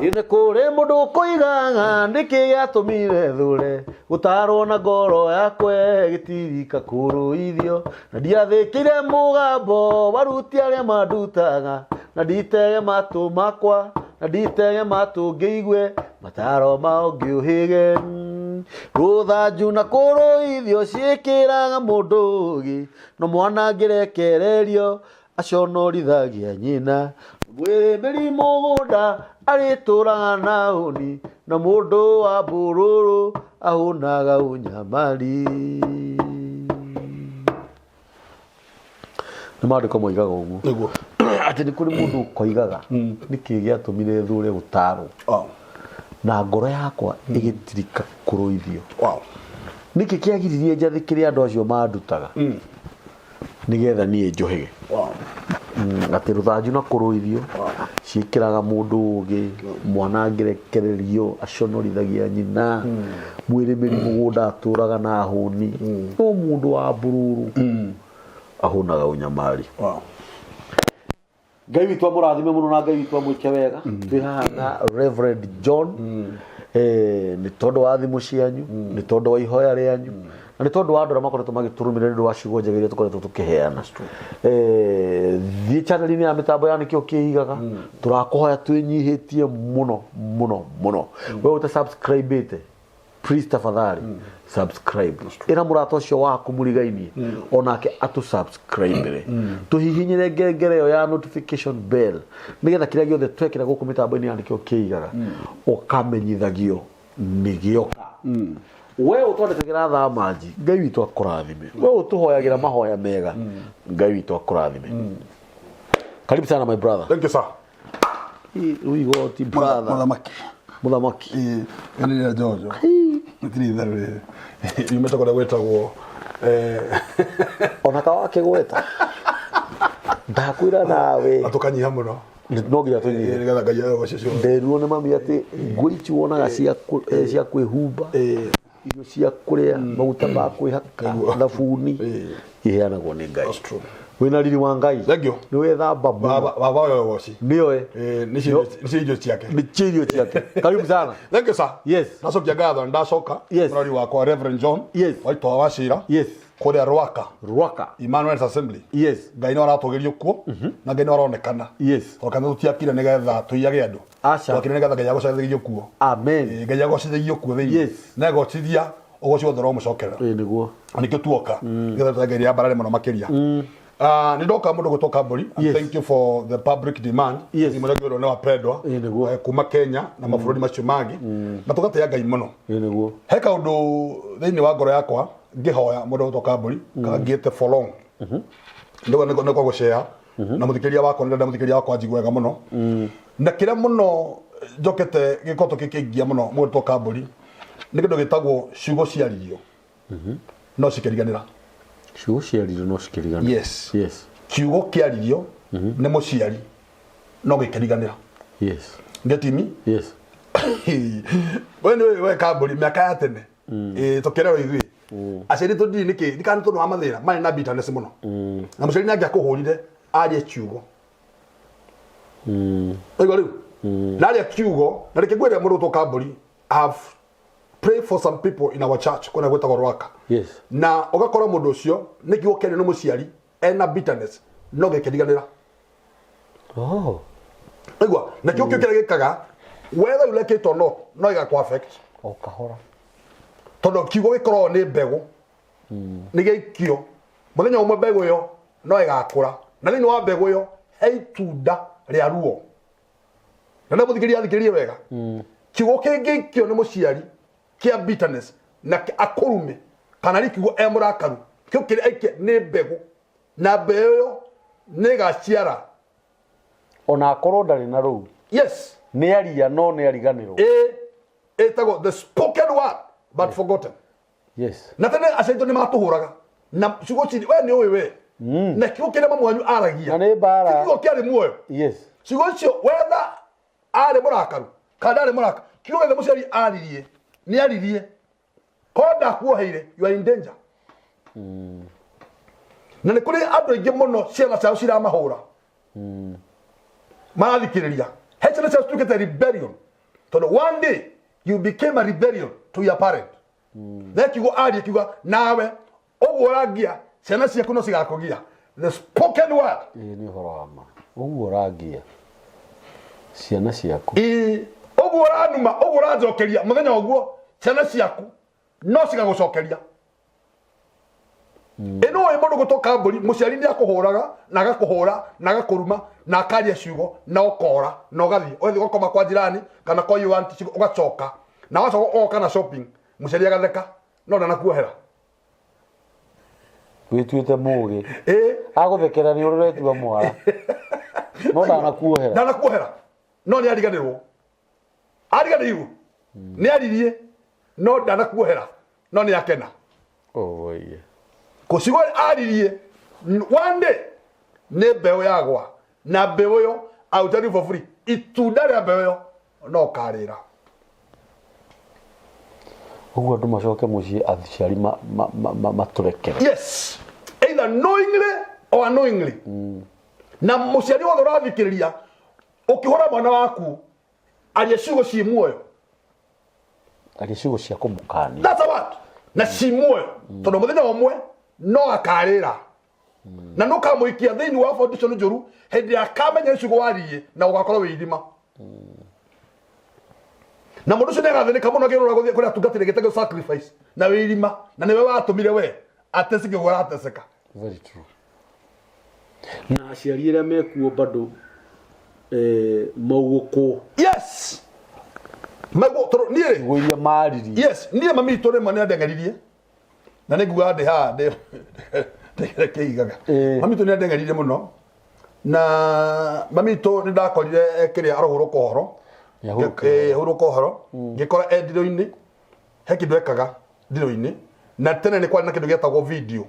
Nĩ kũrĩ mũndũ ũkoigaga nĩkĩ gĩatũmire thũre gũtarwo na ngoro yakwa gĩtirika kũrũithio, na ndiathĩkĩire mũgambo waruti arĩa mandutaga, na nditege matũ makwa, na nditege matũ ngĩigue mataro mao ngĩũhĩge. Rũthanju na kũrũithio ciĩkĩraga mũndũ ũũgĩ, no mwana angĩrekererio aconorithagia nyina. Mwĩrĩmĩri mũgũnda arĩtũraga na hũni, na mũndũ wa mbũrũrũ ahũnaga ũnyamari. Nĩ maandĩko moigaga ũguo. Nĩguo. Atĩ nĩ kũrĩ mũndũ ũkoigaga nĩkĩ gĩatũmire thũre gũtarwo na ngoro yakwa ĩgĩtirika kũrũithio. Nĩkĩ kĩagiririe njathĩkĩre andũ acio mandutaga nĩgetha niĩ njohege? Atĩ rũthanju na kũrũithio ciĩkĩraga mũndũ ũgĩ, mwana angĩrekererio aconorithagia nyina, mwĩrĩmĩri mũgũnda atũraga na hũni, no mũndũ wa mbũrũrũ ahũnaga ũnyamari. Ngai witũ amũrathime mũno na Ngai witũ amwĩke wega. Twĩ haha na Reverend John, nĩ tondũ wa thimũ cianyu, nĩ tondũ wa ihoya rĩanyu, na nĩ tondũ wa andũ arĩa makoretwo magĩtũrũmĩrĩra nĩ ũndũ wa ciugo njega iria tũkoretwo tũkĩheana. Thiĩ channel-inĩ ya mĩtambo ya Nĩkĩo Kĩigaga, tũrakũhoya twĩnyihĩtie mũno mũno mũno. We ũta subscribe-ĩte, please tafadhali subscribe. Ĩra mũrata ũcio waku mũrigainie onake atũ subscribe tũhihinyĩre ngengere ĩyo ya notification bell nĩgetha kĩrĩa gĩothe twekĩra gũkũ mĩtambo-inĩ ya Nĩkĩo Kĩigaga ũkamenyithagio nĩ gĩoka. We ũtwandĩkagĩra thamanji, Ngai witũ akũrathime. We ũtũhoyagĩra mahoya mega, Ngai witũ akũrathime. Karibu sana my brother. Thank you, sir. Rĩu igoti brother. Mũthamaki. Mũthamaki. Ĩĩ, nĩ rĩa Jojo. Gũtirĩ itherũ rĩrĩ. Yumĩte kũrĩa gwĩtagwo Ona ka wakĩgweta ndakwĩra nawe na tũkanyiha mũno. No nginya tũnyihe. Nĩgetha Ngai agoce ciothe. Nderirwo nĩ mami atĩ nguo ici wonaga cia kwĩhumba, irio cia kũrĩa, maguta ma kwĩhaka, thabuni, iheanagwo nĩ Ngai. That's true. Wĩna riri wa Ngai. Thank you. Nĩ wethamba mũno. Baba ũyũ ũgoci. Nĩoe. Nĩcio irio ciake. Nĩcio irio ciake. Karibu sana. Thank you, sir. Yes. Ndacokia ngatho ndacoka. Yes. Mũrori wakwa Reverend John. Yes. Waitwa wa Cira. Yes. Kũrĩa Rwaka. Rwaka. Emmanuel's Assembly. Yes. Ngai nĩ aratũgĩrio kuo na Ngai nĩ aronekana. Yes. Tondũ kanitha tũtiakire nĩgetha tũiyage andũ. Aca. Twakire nĩgetha Ngai agocithĩrio kuo. Amen. Ngai agocithĩrio kuo thĩinĩ. Yes. Na agocithia ũgoci wothe ũramũcokerera. Ĩĩ nĩguo. Na nĩkĩo tuoka nĩgetha tũthe Ngai rĩambarare mũno makĩria. Nĩ ndoka mũndũ gwĩtwo Kambũri and thank you for the public demand. Mũrĩa ngĩrwo nĩ wapendwa. Ĩĩ nĩguo. Kuma Kenya na mabũrũri macio mangĩ na tũgatĩĩa Ngai mũno. Ĩĩ nĩguo. He kaũndũ thĩinĩ wa ngoro yakwa ngĩhoya mũndũ gwĩtwo Kambũri kangĩte for long. Nĩguo nĩ kwa gũcea na mũthikĩria wakwa nĩndenda mũthikĩria wakwa anjigue wega mũno. Na kĩrĩa mũno njokete gĩkoretwo gĩkĩngia mũno mũndũ gwĩtwo Kambũri nĩ kĩndũ gĩtagwo ciugo ciaririo no cikĩriganĩra. Ciugo ciaririo no cikĩriganĩra. Yes. Yes. Kiugo kĩaririo nĩ mũciari no gĩkĩriganĩra. Yes. Getimi? Yes. We nĩ we Kambũri mĩaka ya tene tũkĩrerwo ithuĩ aciari tũndirĩ nĩkĩ nĩ kana nĩ tondũ wa mathĩna marĩ na bitterness mũno na mũciari nĩ angĩakũhũrire arie kiugo. Waigua rĩu na aria kiugo na reke ngwĩre mũndũ ũtwo Kambũri, I have pray for some people in our church kũrĩa gwĩtagwo Rwaka. Yes. Na ũgakora mũndũ ũcio nĩ kiugo kĩario nĩ mũciari ena bitterness no gĩkĩriganĩra. Oh. Waigua na kĩo kĩu kĩrĩa gĩkaga whether you like it or not no ĩgakũ affect. O kahora. Tondũ kiugo gĩkoragwo nĩ mbegũ nĩ gĩaikio mũthenya ũmwe mbegũ ĩyo no ĩgakũra na thĩinĩ wa mbegũ ĩyo he itunda rĩa ruo. Na nĩ mũthikĩrĩria athikĩrĩrie wega. Kiugo kĩngĩikio nĩ mũciari kĩa bitterness na akũrume kana rĩ kiugo e mũrakaru kĩu kĩrĩa aikia nĩ mbegũ na mbeũ ĩyo nĩ ĩgaciara. Ona akorwo ndarĩ na rũu. Yes. Nĩ aria no nĩ ariganĩrwo. Ĩ ĩtagwo the spoken word but forgotten. Yes. Na tene aciari aitũ nĩ matũhũraga na ciugo cini we nĩ ũĩ we na kiugo kĩrĩa mamu wanyu aragia Na nĩ mbara. ti kiugo kĩarĩ muoyo. Yes. Ciugo icio wetha arĩ mũrakaru kana ndarĩ mũrakaru kiugo gĩothe mũciari aririe nĩ aririe korwo ndakuoheire you are in danger. Na nĩ kũrĩ andũ aingĩ mũno ciana ciao ciramahũra marathikĩrĩria he ciana ciao cituĩkĩte rebellion. Tondũ one day you became a rebellion to your parent. Na kiugo arie kiuga nawe ũguo ũrangia ciana ciaku no cigakũgia. The spoken word. Ĩĩ nĩ ũhoro wa ma. Ũguo ũrangia ciana ciaku. Ĩĩ, ũguo ũranuma, ũguo ũranjokeria mũthenya ũguo ciana ciaku no cigagũcokeria. Ĩ no ĩ mũndũ gũtoka mbũri, mũciari nĩ akũhũraga na agakũhũra na agakũruma na akaria ciugo na ũkora na ũgathiĩ ũgathiĩ ũgakoma kwa jirani kana kwa your auntie, ũgacoka na wacoka ũgoka na shopping, mũciari agatheka no ndanakuohera. Wĩtuĩte mũgĩ. Ĩ. Agũthekera nĩ ũrĩa ũretua mwara. No ndanakuohera. Ndanakuohera. No nĩ ariganĩrwo. Ariganĩirwo. Nĩ aririe no ndanakuohera. No nĩ akena. Oye. Kũcigo aririe one day nĩ mbeũ yagwa na mbeũ ĩyo I will tell you for free, itunda rĩa mbeũ ĩyo no ũkarĩra. Ũguo andũ macoke mũciĩ aciari matũrekere. Yes, either knowingly or unknowingly. Na mũciari wothe ũrathikĩrĩria ũkĩhũra mwana waku aria ciugo ciĩ muoyo. Aria ciugo cia kũmũkania. That's a word. Na ci muoyo tondũ mũthenya ũmwe no akarĩra na nĩ ũkamũikia thĩinĩ wa foundation njũru hĩndĩ ĩrĩa akamenya ciugo waririe na ũgakorwo wĩ irima. Na mũndũ ũcio nĩ agathĩnĩka mũno akĩrora gũthiĩ kũrĩa atungatĩre gĩtagwo sacrifice na wĩ irima na nĩwe watũmire we ateseke ũguo arateseka. Very true. Na aciari arĩa mekuo bado maugũkwo. Yes. Maugũ, tondũ niĩ rĩ, Ciugo iria maririe. Yes, niĩ mami witũ rĩmwe nĩ andeng'eririe. Na nĩ ngugaga ndĩ haha ndĩ ndĩkĩigaga. Mami witũ nĩ andeng'eririe mũno. Na mami witũ nĩ ndakorire kĩrĩa arahurũka ũhoro. Nĩ ahurũka. Ahurũka ũhoro. Ngĩkora e ndirũ-inĩ. He kĩndũ ekaga ndirũ-inĩ. Na tene nĩ kwarĩ na kĩndũ gĩetagwo video.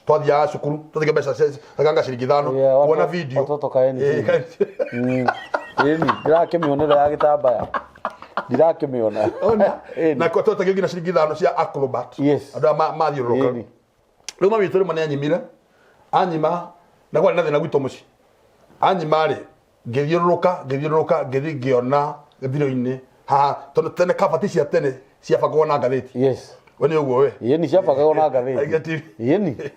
Twathiaga cukuru, twathiaga mbeca cia ganga ciringi ithano, Yeah, kuona video. Watoto kaeni chini. Ĩni, ndirakĩmĩonera ya gĩtambaya. Ndirakĩmĩona. Ona. Ĩni. Na kwa twetagio nginya ciringi ithano cia acrobat. Yes. Andũ aya mathiũrũrũka. Ĩni. Rĩu mami witũ rĩmwe nĩ anyimire. Anyima, na kwarĩ na thĩna gwitũ mũciĩ. Anyima rĩ, ngĩthiũrũrũka, ngĩthiũrũrũka, ngĩthiĩ ngĩona thiro-inĩ haha, tondũ tene kabati cia tene ciabangagwo na ngathĩti. Yes. We nĩ ũguo we? Ĩni, ciabangagwo na ngathĩti. Ĩni.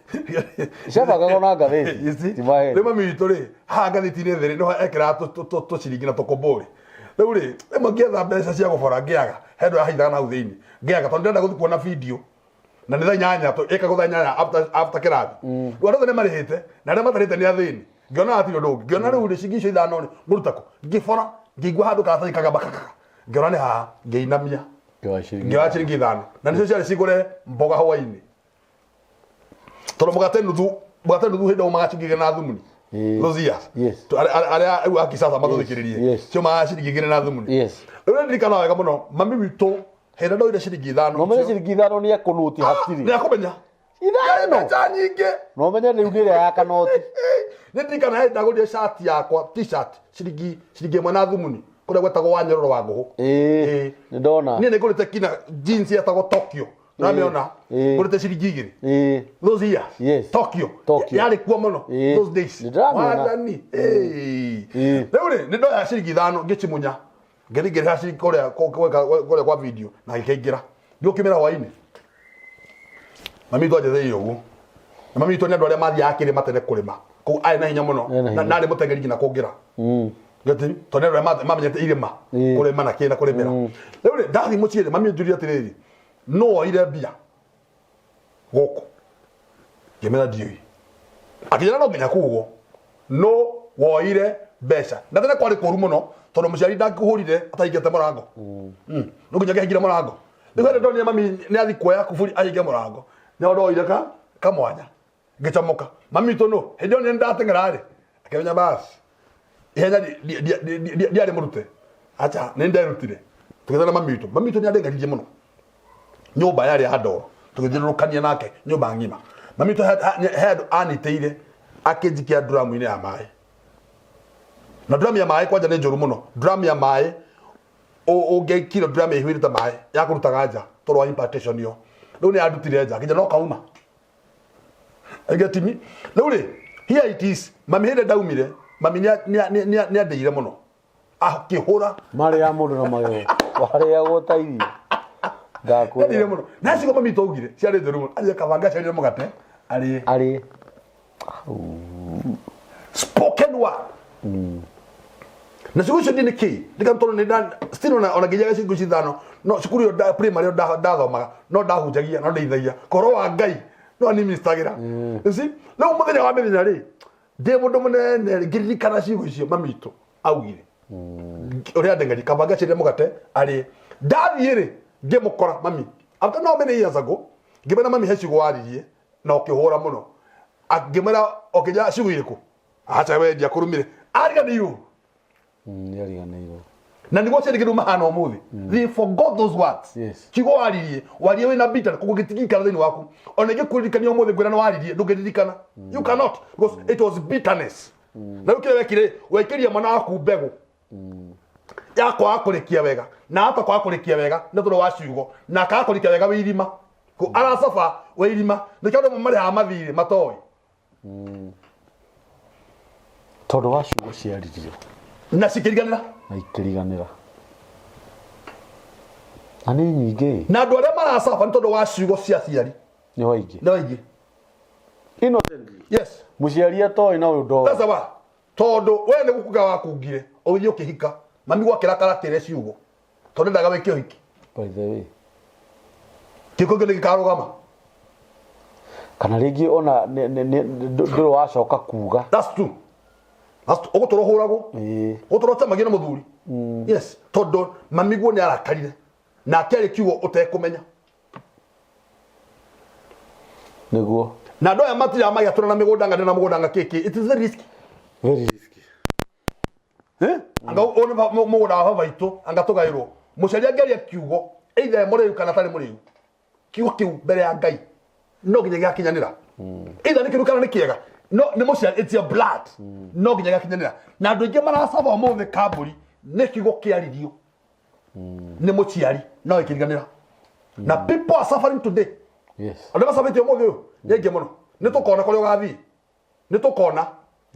Ciabangagwo na ngathĩti. You see? Ti maheni. Rĩu mami witũ rĩ, haha ngathĩti-inĩ thĩ rĩ, nĩho ekĩraga tũciringi na tũkũmbũrĩ. Rĩu rĩ, rĩmwe ngĩetha mbeca cia gũbora ngĩaga, he andũ ahithaga na hau thĩinĩ. Ngĩaga, tondũ ndĩrenda gũthiĩ kuona video. Na nĩ thaa inyanya, ĩkagwo thaa inyanya after kĩrathi. Rĩu andũ othe nĩ marĩhĩte, na arĩa matarĩhĩte nĩ athĩni. Ngĩona hatirĩ ũndũ ũngĩ. Ngĩona rĩu rĩ, ciringi icio ithano rĩ, ngũruta kũ? Ngĩbora, ngĩigua handũ karatathi kagamba kakaka. Ngĩona nĩ haha, ngĩinamia. Ngĩoya ciringi Ngĩoya ciringi ithano. Na nĩcio ciarĩ cigũre mboga hwainĩ. Tondũ mũgate nuthu, mũgate nuthu hĩndĩ ĩyo umaga ciringi igĩrĩ na thumuni. Those years. Yes. Arĩa rĩu a kisasa matũthikĩrĩrie. Yes. Ciumaga ciringi igĩrĩ na thumuni. Yes. Rĩu nĩ ndirikanaga wega mũno, mami witũ hĩndĩ ĩrĩa ndoire ciringi ithano. No menye ciringi ithano nĩ ekũnũti hatirĩ. Nĩ akũmenya. Ithano? Mbeca nyingĩ. No menye rĩu nĩ ĩrĩa ya kanoti. Nĩ ndirikanaga hĩndĩ ndagũrire cati yakwa, t-shirt, ciringi ĩmwe na thumuni, kũrĩa gwetagwo wa Nyororo wa Ngũhũ. Nĩ ndona. Niĩ nĩ ngũrĩte kinya jeans yetagwo Tokyo. Ũramĩona? Ngũrĩte ciringi igĩrĩ. Those years. Yes. Tokyo. Tokyo. Yarĩ kuo mũno. Those days. Nĩ ndĩramĩona. Wathani. Rĩu rĩ, nĩ ndoya ciringi ithano ngĩcimunya. Ngĩthiĩ ngĩrĩha ciringi kũrĩa kwa video na gĩkĩingĩra. Ngĩũkĩmĩra hwainĩ. Mami witũ anjetheire ũguo. Na mami witũ nĩ andũ arĩa mathiaga kĩrĩma tene kũrĩma. Kũu arĩ na hinya mũno. Arĩ na hinya. Na arĩ mũteng'eri nginya kũngĩra. Gĩtĩ, tondũ nĩ andũ arĩa mamenyete irĩma, kũrĩma na kĩ na kũrĩmĩra. Rĩu rĩ, ndathiĩ mũciĩ rĩ, mami anjũririe atĩrĩrĩ, nũ woire mbia gũkũ? Ngĩmera ndiũĩ. Akĩnjĩra no nginya kugwo. Nũ woire mbeca? Na tene kwarĩ kũru mũno, tondũ mũciari ndangĩkũhũrire atahingĩte mũrango. No nginya angĩahingire mũrango. Rĩu hĩndĩ ndonire mami nĩ athiĩ kuoya kuburi ahinge mũrango. Nĩ ndoire kamwanya. Ngĩcomoka. Mami witũ nũ? Hĩndĩ ĩyo nĩ ndateng'era rĩ. Akĩmenya basi. Ihenya ndiarĩ mũrute. Acha, nĩ nderutire. Tũgĩthiĩ na mami witũ. Mami witũ nĩ andeng'eririe mũno. Nyũmba yarĩ ya ndoro. Tũgĩthiũrũrũkania nake nyũmba ng'ima. Mami witũ he handũ anitĩire akĩnjikia nduramu-inĩ ya maĩ. Na nduramu ya maĩ kwanja nĩ njũru mũno. Nduramu ya maĩ ũngĩaikire nduramu ĩihũrĩte maĩ ya kũrutaga nja tondũ wa impartation ĩyo. Rĩu nĩ yandutire nja nginya no kauma. You get me? Rĩu rĩ, here it is. Mami hĩndĩ ndaumire, mami nĩ andĩire mũno. Akĩhũra. Marĩa mũndũ na magego warĩagwo ta irio. Endire Ndakwĩra. Mũno na ciugo mami twaugire ciarĩ njũru mũno, arĩe kaba ngacaria mũgate arĩe. Arĩe. Spoken word na ciugo icio nĩ kĩ ndika tondũ nĩ nda still ona nginya ciugo ici ithano no cukuru ĩyo primary ĩyo ndathomaga no ndahunjagia no ndeithagia koro wa Ngai no ni ministagĩra. You see, rĩu mũthenya wa mĩthenya rĩ, ndĩ mũndũ mũnene rĩ, ngĩririkana ciugo icio mami witũ augire ũrĩa ndeng'eri kaba ngacĩrĩre mũgate arĩe. Ndathiĩ rĩ, ngĩmũkora mami after no many years ago, ngĩmwĩra, "Mami, he ciugo waririe na ũkĩhũra mũno." Ngĩmwĩra, "Ũkĩnjĩra ciugo irĩkũ?" "Aca, we ndiakũrumire." Ariganĩirwo. Nĩ ariganĩirwo. Na nĩguo ciarĩ kĩndũ mahana ũmũthĩ, they forgot those words. Kiugo waririe, warie wĩna bitter, koguo gĩtingĩikara thĩinĩ waku. Ona ingĩkũririkania ũmũthĩ ngwĩra nĩ waririe, ndũngĩririkana. You cannot, because it was bitterness. Na rĩu kĩrĩa wekire, waikĩria mwana waku mbegũ ya kwaga kũrĩkia wega, na hata kwaga kũrĩkia wega nĩ tondũ wa ciugo, na akaga kũrĩkia wega wĩ irima. Aracaba wĩ irima, nĩkĩo andũ amwe marĩhaga mathirĩ matoĩ. Tondũ wa ciugo ciaririo. Na cikĩriganĩra. Na ikĩriganĩra, na nĩ nyingĩ. Na andũ arĩa maracaba nĩ tondũ wa ciugo cia aciari. Nĩ waingĩ. Nĩ aingĩ. Innocently. Yes. Mũciari atoĩ na ũyũ ndoĩ. That's why. Tondũ we nĩ gũkunga wakungire ũgĩthiĩ ũkĩhika, mami gwakĩra karatĩre ciugo tondũ ndendaga wĩke ũhiki. By the way. Kĩko kĩu nĩ gĩkarũgama. Kana rĩngĩ ona ndũrĩ wacoka kuga. That's true. That's true. Ũgũtũra ũhũragwo. Ũgũtũra ũcemagia na mũthuri. Yes, tondũ mami guo nĩ arakarire na akĩaria kiugo ũtekũmenya. Nĩguo. Na andũ aya matiraga magĩatũra na mĩgũnda ng'ane na mũgũnda ng'a kĩkĩ. It is very risky. Very risky. Eh? Anga ũyũ nĩ mũgũnda wa baba itũ, anga tũgaĩrwo. Mũciari angĩaria kiugo, either e mũrĩu kana atarĩ mũrĩu, kiugo kĩu mbere ya Ngai no nginya gĩgakinyanĩra. Either nĩ kĩũru kana nĩ kĩega, no nĩ mũciari, it's your blood, no nginya gĩgakinyanĩra. Na andũ aingĩ maracaba ũmũthĩ kambũri nĩ kiugo kĩaririo nĩ mũciari no ĩkĩriganĩra, na people are suffering today. Andũ macabĩte ũmũthĩ ũyũ nĩ aingĩ mũno. Nĩ tũkona kũrĩa ũgathiĩ, nĩ tũkona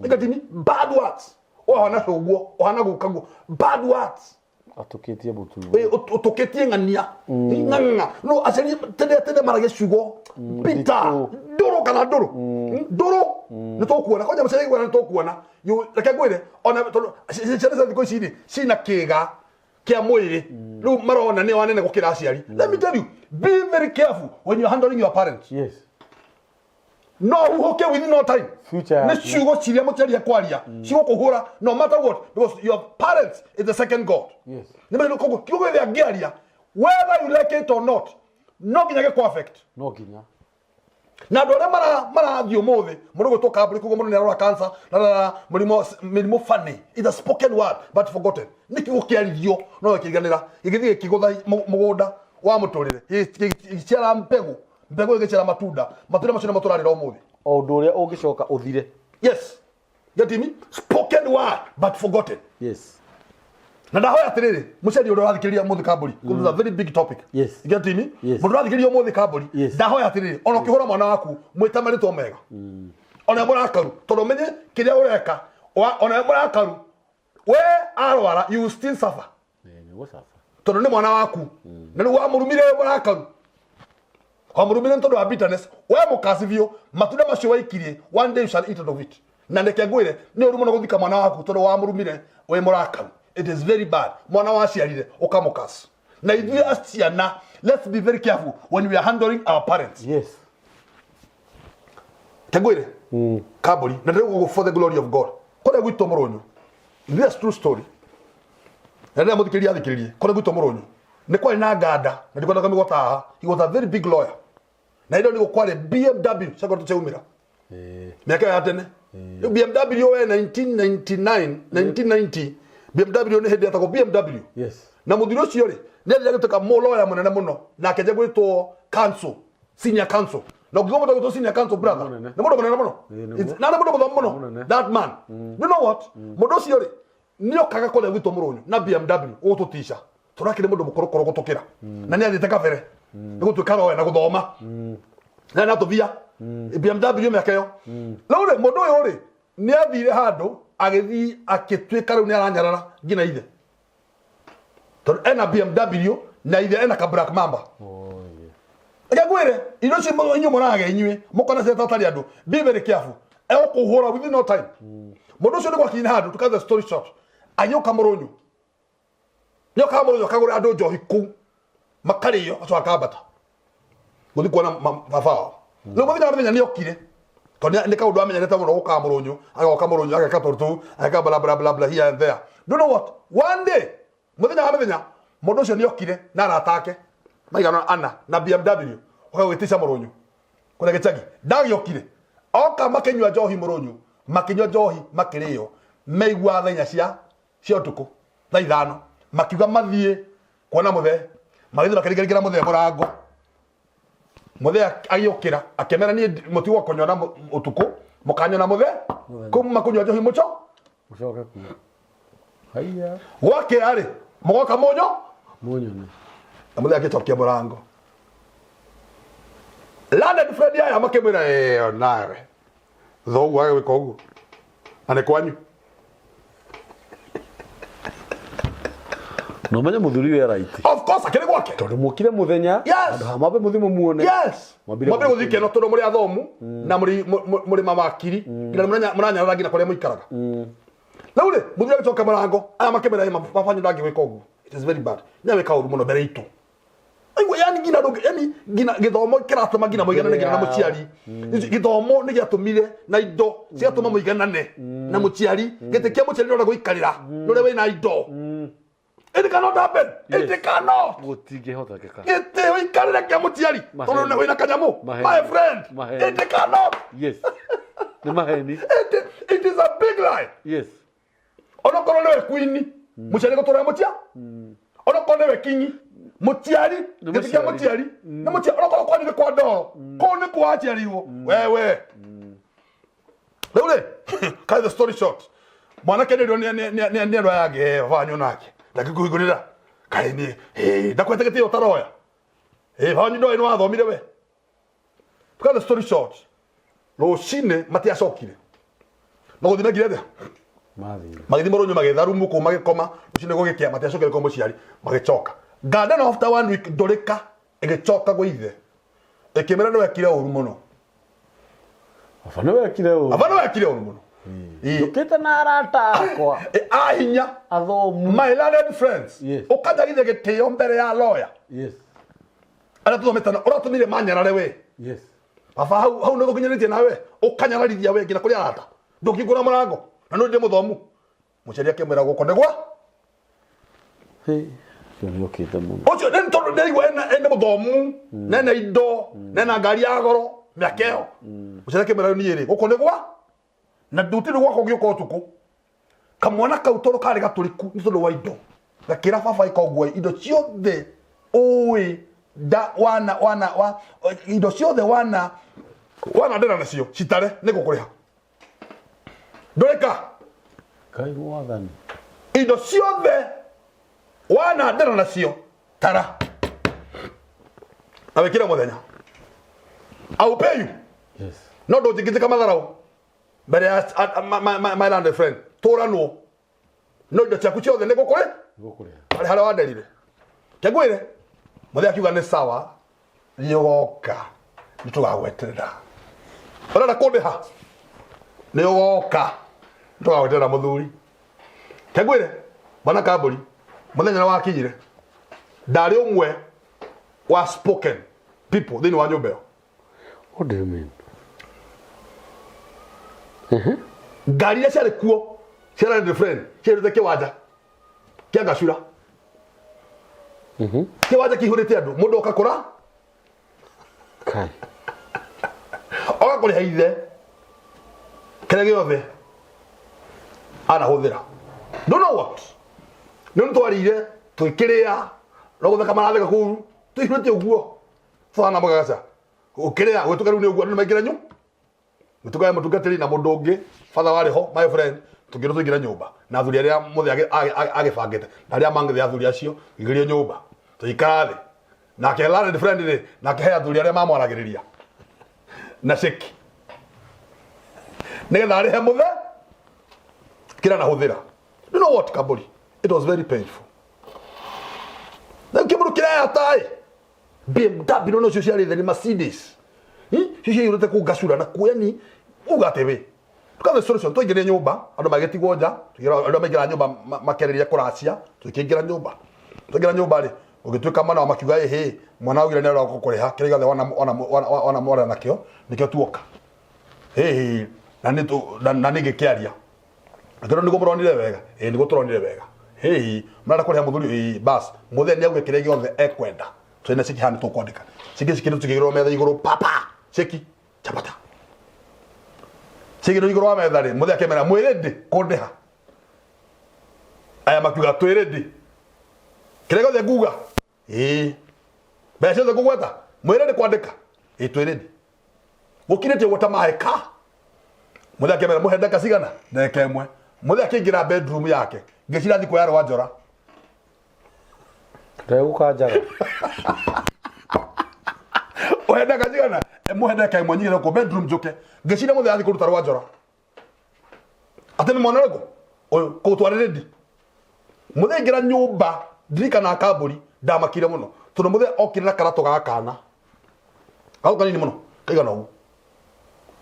ĩgatini bad words, ũhana cũguo, ũhana gukaguo, bad words. Atũkĩtie mũtu. Ũtũkĩtie ng'ania ng'ang'a no aciari tene tene maragia ciugo bitter. Nditũ. Ndũrũ kana ndũrũ ndũrũ, nĩ tũkuona kwanja mũciari kuona, nĩ tũkuona. Reke ngwĩre, ona tondũ ciana cia thikũ ici rĩ, cina kĩga kĩa mwĩrĩ, rĩu marona nĩ anene gũkĩra aciari. Let me tell you, be very careful when you're handling your parents. No huhũke within no time. Future Nĩ yaku. ciugo ciria mũciari akwaria cigũkũhũra no matter what, because your parents is the second god. Nĩ mene koguo kiugo gĩothe angĩaria, whether you like it or not, no nginya gĩkũ affect. No nginya. Na andũ arĩa marathiĩ ũmũthĩ mũndũ gwĩtwo kambũri, koguo mũndũ nĩ arora cancer na mũrimũ, mĩrimũ funny. It's a spoken word but forgotten. Nĩ kiugo kĩaririo no gĩkĩriganĩra, gĩgĩthiĩ gĩkĩgũtha mũgũnda wa mũtũrĩre, gĩgĩciara mbegũ, mbegũ ĩgĩciara matunda, matunda macio nĩmo tũrarĩra ũmũthĩ. O ũndũ ũrĩa ũngĩcoka ũthire. Yes, get me? Spoken word but forgotten. Na ndahoya atĩrĩrĩ, mũciari ũrĩa ũrathikĩrĩria ũmũthĩ kambũri, mm. It's a very big topic. Get me? Mũndũ ũrathikĩrĩria ũmũthĩ kambũri, ndahoya atĩrĩrĩ, ona ũkĩhũra mwana waku, mwĩta marĩtwa mega ona mũrakaru, tondũ ũmenye kĩrĩa ũreka. Ona mũrakaru, we arwara, you will still suffer. Nĩ gũcaba. Tondũ nĩ mwana waku, na rĩu wamũrumire wĩ mũrakaru, wamũrumire nĩ tondũ wa bitterness, we mũkasi biũ, matunda macio waikirie, one day you shall eat out of it. Na reke ngwĩre, nĩ ũru mũno gũthika mwana waku tondũ wamũrumire wĩ mũrakaru. It is very bad. Mwana waciarire ũkamũkasi. Na ithuĩ as ciana, let's be very careful when we are handling our parents. Ke ngwĩre kambũri, na ndĩrĩ for the glory of God, kũrĩa gwitũ mũrũnyũ, this true story, na rĩrĩa mũthikĩrĩria athikĩrĩrie, kũrĩa gwitũ mũrũnyũ nĩ kwarĩ na nganda, na ndikwenda kũmĩgweta haha. He was a very big lawyer, na hĩndĩ ĩyo nĩguo kwarĩ BMW ciakoretwo ciaumĩra mĩaka ĩyo ya tene. Rĩu BMW we 1999, 1990, BMW nĩ hĩndĩ yetagwo BMW. Na mũthuri ũcio rĩ, nĩ athire agĩtuĩka mũloya mũnene mũno, na akĩanjia gwĩtwo counsel, senior counsel. Na ũngĩigua mũndũ agĩtwo senior counsel, brother, Mũnene. nĩ mũndũ mũnene mũno. Ĩĩ, nĩguo. Na nĩ mũndũ mũthomu mũno. Mũnene. That man, you know what, mũndũ ũcio rĩ, nĩ okaga kũrĩa gwitũ mũrũnyũ na BMW gũtũtica, tondũ akĩrĩ mũndũ mũkũrũ gũtũkĩra, na nĩ athiĩte kabere nĩ gũtuĩka roya na gũthoma na natũthia BMW mĩaka ĩyo. Rĩu rĩ, mũndũ ũyũ rĩ, nĩ athire handũ agĩthiĩ akĩtuĩka rĩu nĩ aranyarara nginya ithe. Tondũ ena BMW na ithe ena ka Black Mamba. Reke ngwĩre, indo icio inyuĩ mũrage inyuĩ mũkona cia tatarĩ andũ, be very careful. Egũkũhũra within no time. Mũndũ ũcio nĩ gwakinya handũ, to cut the story short, agĩũka mũrũnyũ. Nĩokaga mũrũnyũ akagũra andũ njohi kũu, makarĩo, acoka akambata. Gũthiĩ kuona baba wao. Rĩu mũthenya wa mũthenya nĩokire, tondũ nĩ kaũndũ amenyerete mũno gũkaga mũrũnyũ, agoka mũrũnyũ, ageka tũndũ tũu, ageka bla bla bla bla here and there. Do you know what? One day, muthenya wa mithenya mundu ucio niokire na arata ake maigana ana na BMW oka gwitica murunyu kuria gicagi ndagiokire oka makinyua njohi murunyu makinyua njohi makirio meigua thaa inya cia utuku thaa ithano makiuga mathie kuona muthe magithii makiringaringira muthe murango muthe agiukira akimera nie mutigwo kunyona utuku mukanyona muthe kuma kunyua njohi muco Mucoke kuo. Haiya. Gwakĩa rĩ mũgoka mũnyo Munyone. Na mũthee agĩcokia mũrango landed friend aya makĩmwĩra ĩyo nawe thoguo agĩgwĩka ũguo na nĩ kwanyu. Na ũmenye mũthuri wĩ right. Of course akĩrĩ gwake. Tondũ mũkire mũthenya. Yes. Handũ ha mambe mũthiĩ mũmuone. Yes. Mwambire mwambire gũthiĩ kĩno tondũ mũrĩ athomu na mũrĩ mawakiri nginya mũranyarara nginya kũrĩa mũikaraga. Rĩu rĩ mũthuri agĩcoka mũrango aya makĩmwĩra baba wanyu ndangĩgwĩka ũguo, it is very bad, nĩawĩka ũru mũno mbere itũ. Aigua, yani nginya ndũngĩ, yani nginya gĩthomo kĩratũma nginya mũiganane nginya na mũciari. Gĩthomo nĩ gĩatũmire na indo ciatũma mũiganane na mũciari. Gĩtĩ kĩa mũciari nĩ ũrĩa gũikarĩra, nĩ ũrĩa wĩna indo. It cannot happen. It cannot. Gũtingĩhotekeka. Gĩtĩ ũikarĩre kĩa mũciari Maheni. tondũ wĩna kanyamũ. Maheni. My friend. Maheni. It cannot. Yes. Nĩ maheni. It is a big lie. Yes. Onokorwo nĩwe queen, mũciari gũtũra mũcia. Onokorwo nĩwe king, mũciari, Nĩ gĩtĩ kĩa mũciari. Mũciari. Nĩ mũciari onokorwo kwanyu nĩ kwa ndoro. Kũu nĩ kwa aciarirwo. Wewe. Rĩu rĩ, cut the story short. Mwanake nĩ nĩ andũ aya angĩ baba wanyu nake. Ndangĩkũhingũrĩra. Kaĩ nĩ, ndakwete gĩtĩo ũtaroya. Baba wanyu ndoĩ nĩ wathomire we. To cut the story short. Rũcinĩ matiacokire. No gũthiĩ mekire atĩa? Mathire. Magĩthiĩ mũrũnyũ magĩetha rumu kũu magĩkoma rũcinĩ gũgĩkĩa matiacokire kwa mũciari magĩcoka garden after one week ndũrĩka ĩgĩcoka gwĩ ithe ĩkĩmĩra nĩ wekire ũru mũno. Baba nĩ wekire ũru. Baba nĩ wekire ũru mũno. Ĩ. Njũkĩte na arata akwa. Ĩ, ahinya Athomu. My learned friends. Yes. Ũkanjagithia gĩtĩo mbere ya lawyer arĩa tũthomete na ũratũmire manyarare we. Baba hau hau nĩ gũkinyanĩtie nawe ũkanyararithia we nginya kũrĩ arata ndũkĩngũra mũrango na nĩ ndĩ mũthomu mũciari akĩmwĩra gũkũ nĩ gwa Hey. Ũcio nĩ ũkĩte mũno. Ũcio nĩ tondũ ndĩraigua ena mũthomu na ena indo na ena ngari ya goro mĩaka ĩyo mũciari akĩmwĩra niĩ rĩ gũkũ nĩ gwa na ndũtirĩ gwakwa ũgĩũka ũtukũ kamwana kau tondũ karĩ gatũrĩku nĩ tondũ wa indo gakĩra baba ĩka ũguo indo ciothe ũĩ nda wana wana wa indo ciothe wana wana ndĩra nacio citare nĩ gũkũrĩha ndũrĩka. Ngai mwathani. Indo ciothe wana ndĩra nacio tara na wĩkĩre mũthenya I will pay you. No ndũnjĩkĩtĩka matharau mbere ya my landed friend tũranwo no indo ciaku ciothe nĩ gũkũrĩ Gũkũrĩha. Harĩ harĩa wanderire kengwĩre mũthenya akiuga nĩ sawa nĩ ũgoka nĩ tũgagweterera ũrenda kũndĩha nĩ ũgoka nĩ tũgagweterera mũthuri kengwĩre bwana kambũri mũthenya nĩ wakinyire ndarĩ ũmwe wa spoken people thĩinĩ wa nyũmba ĩyo. What do you mean? Ngari iria ciarĩ kuo cia landed friend ciarĩte kĩwanja kĩa ngacura kĩwanja kĩihũrĩte andũ mũndũ oka kũra Kai. Oka kũrĩha ithe kĩrĩa gĩothe anahũthĩra. Don't know what nĩ twarĩire tũkĩrĩa no gũtheka maratheka kũu tũihũrĩte ũguo twana mũgagaca ũkĩrĩa gwĩtuka rĩu nĩ ũguo andũ nĩ maingĩra nyu gwĩtuka ya mũtungatĩri na mũndũ ũngĩ father warĩ ho my friend tũngĩrwo tũingĩre nyũmba na athuri arĩa mũthĩ agĩbangĩte na arĩa mangĩthĩ athuri acio ngĩgerio nyũmba tũikara thĩ nake learned friend rĩ nake he athuri arĩa mamwaragĩrĩria na ceki nĩgetha arĩhe mũthe kĩrĩa anahũthĩra. You know what, Kamburi, it was very painful. Kĩraya taĩ BMW no cio ciarĩ thĩ nĩ Mercedes. Cio ciaiyũrĩte kũu ngacura na kuo yani uga atĩ we tukathe solution twaingĩrire nyũmba andũ magĩtigwo nja andũ maingĩra nyũmba makĩarĩria kũracia tũkĩingĩra nyũmba twaingĩra nyũmba rĩ ũgĩtuĩka mwana wa makiuga ĩhĩ mwana augire nĩ aroka kũrĩha kĩrĩa gĩothe wana mwana nakĩo nĩkĩo tuoka hĩhĩ na nĩ na nĩ ngĩkĩaria atĩrĩ nĩguo mũronire wega ĩĩ nĩguo tũronire wega hĩhĩ mũrenda kũrĩha mũthuri ĩĩ bas mũthee nĩ auge kĩrĩa gĩothe ekwenda twĩna ceki haha nĩ tũkwandĩka ceki cikĩndũ tũkĩigĩrwo metha igũrũ papa ceki chapata cigĩrwo igũrũ wa metha rĩ mũthee akĩmera mwĩ ready kũndĩha aya makiuga twĩ ready kĩrĩa gĩothe nguga ĩĩ mbeca ciothe ngũgweta mwĩ ready kwandĩka ĩĩ twĩ ready gũkirĩtie ũguo ta maĩ ka mũthee akĩmera mũhe ndagĩka cigana ndagĩka ĩmwe mũthee akĩingĩra bedroom yake ngĩcira thikũ ya rwa njora Ndegũkanjaga. Ũhe ndagĩka cigana mũhe ndagĩka ĩmwe nyingĩre gũkũ bedroom njũke ngĩcira mũthee athiĩ kũruta rwa njora atĩ nĩ mwana ũrĩkũ ũyũ kũtwara ready mũthee aingĩra nyũmba ndirikana kambũri ndamakire mũno tondũ mũthee okire na karatũ ga kana gaku kanini mũno kaigana ũguo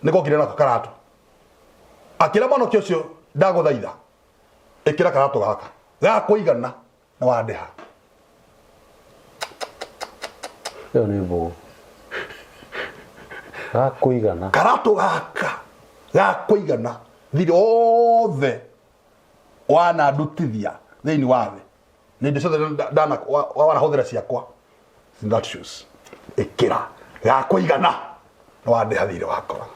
nĩkokire nako karatũ akĩra mwanake ũcio ndagũthaitha ĩkĩra karatũ gaka gakũigana na wandĩha Ĩyo nĩ mbũgũ. Gakũigana. Karatũ gaka gakũigana thirĩ wothe wanandutithia thĩinĩ wa thĩ nĩ indo ciothe wanahũthĩra ciakwa in that shoes ĩkĩra gakũigana na wandĩha thirĩ wakwa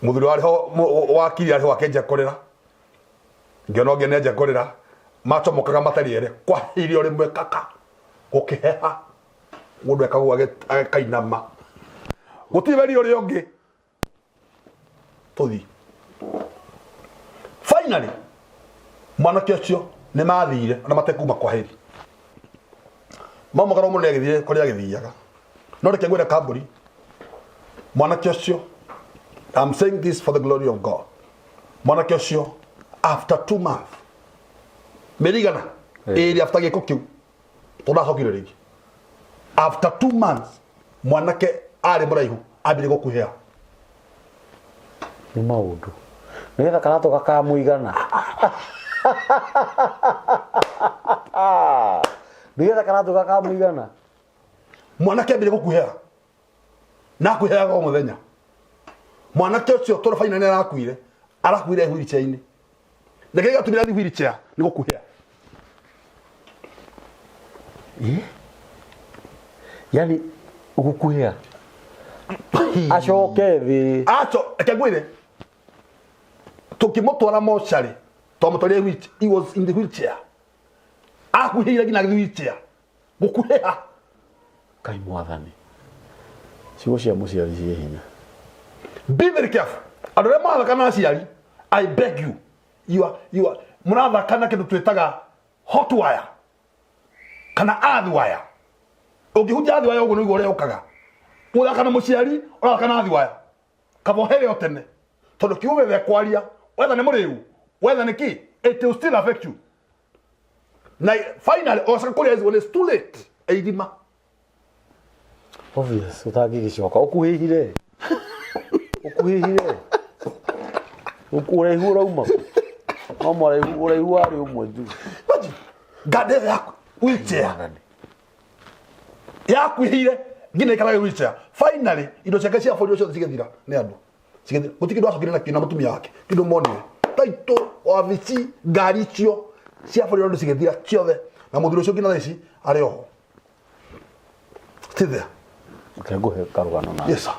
mũthuri warĩ ho wakiri arĩ ho akĩnjia kũrĩra ngĩona ũngĩ nĩanjia kũrĩra macomokaga matarĩ erĩ kwa irio rĩmwe kaka gũkĩheha mũndũ ekagwo agĩkainama gũtirĩ weri ũrĩa ũngĩ tũthi finally mwanake ũcio nĩ mathire ona matekuma kwa heri mamũgarwo mũno nĩ agĩthire kũrĩa agĩthiaga no reke ngwĩre kambũri mwanake ũcio I'm saying this for the glory of God mwanake ũcio after 2 months mĩeri igana ĩrĩ after gĩko kĩu tondũ acokire rĩngĩ after 2 months mwanake arĩ mũraihu ambire gũkuhĩa. Nĩ maũndũ. Nĩgetha karatũ gakamũigana. Nĩgetha karatũ gakamũigana. Mwanake ambire gũkuhĩa na akuhĩaga o mũthenya mwanake ũcio tondũ faina nĩ arakuire arakuire wheelchair-inĩ na kĩrĩa gĩatũmire athiĩ wheelchair nĩ gũkuhĩa. Yani gũkuhĩa. Acoke thĩ. Aco reke ngwĩre tũkĩmũtwara mocarĩ twamũtwarire he was in the wheelchair akuhĩire nginya agĩthiĩ wheelchair gũkuhĩha. Kai mwathani. Ciugo cia mũciari ciĩ hinya. Be very careful andũ arĩa marathaka na aciari. I beg you, you are mũrathaka na kĩndũ twĩtaga hot wire kana earth wire. Ũngĩhutia earth wire ũguo nĩguo ũrĩa ũkaga gũthaka na mũciari ũrathaka na earth wire kaba ũhere o tene tondũ kiugo gĩothe kwaria wetha nĩ mũrĩu wetha nĩ kĩ it will still affect you na finally ũgacoka kũrĩa when it's too late ĩirima. Obvious ũtangĩgĩcoka ũkuhĩhire ũkuhĩhire ũraihu ũrauma kũ? No mũraihu ũraihu warĩ ũmwe tu. Imagine, nganda ĩyo yaku wheelchair Mwathani. Yakuhĩire nginya ikaraga wheelchair finally indo ciake cia bũrũri ciothe cigĩthira nĩ andũ cigĩthira gũtirĩ kĩndũ acokire nakĩo na mũtumia wake kĩndũ monire taito wabici ngari icio cia bũrũri andũ cigĩthira ciothe na mũthuri ũcio nginya thaa ici arĩ oho still there. Reke ngũhe karũgano na Yes sir.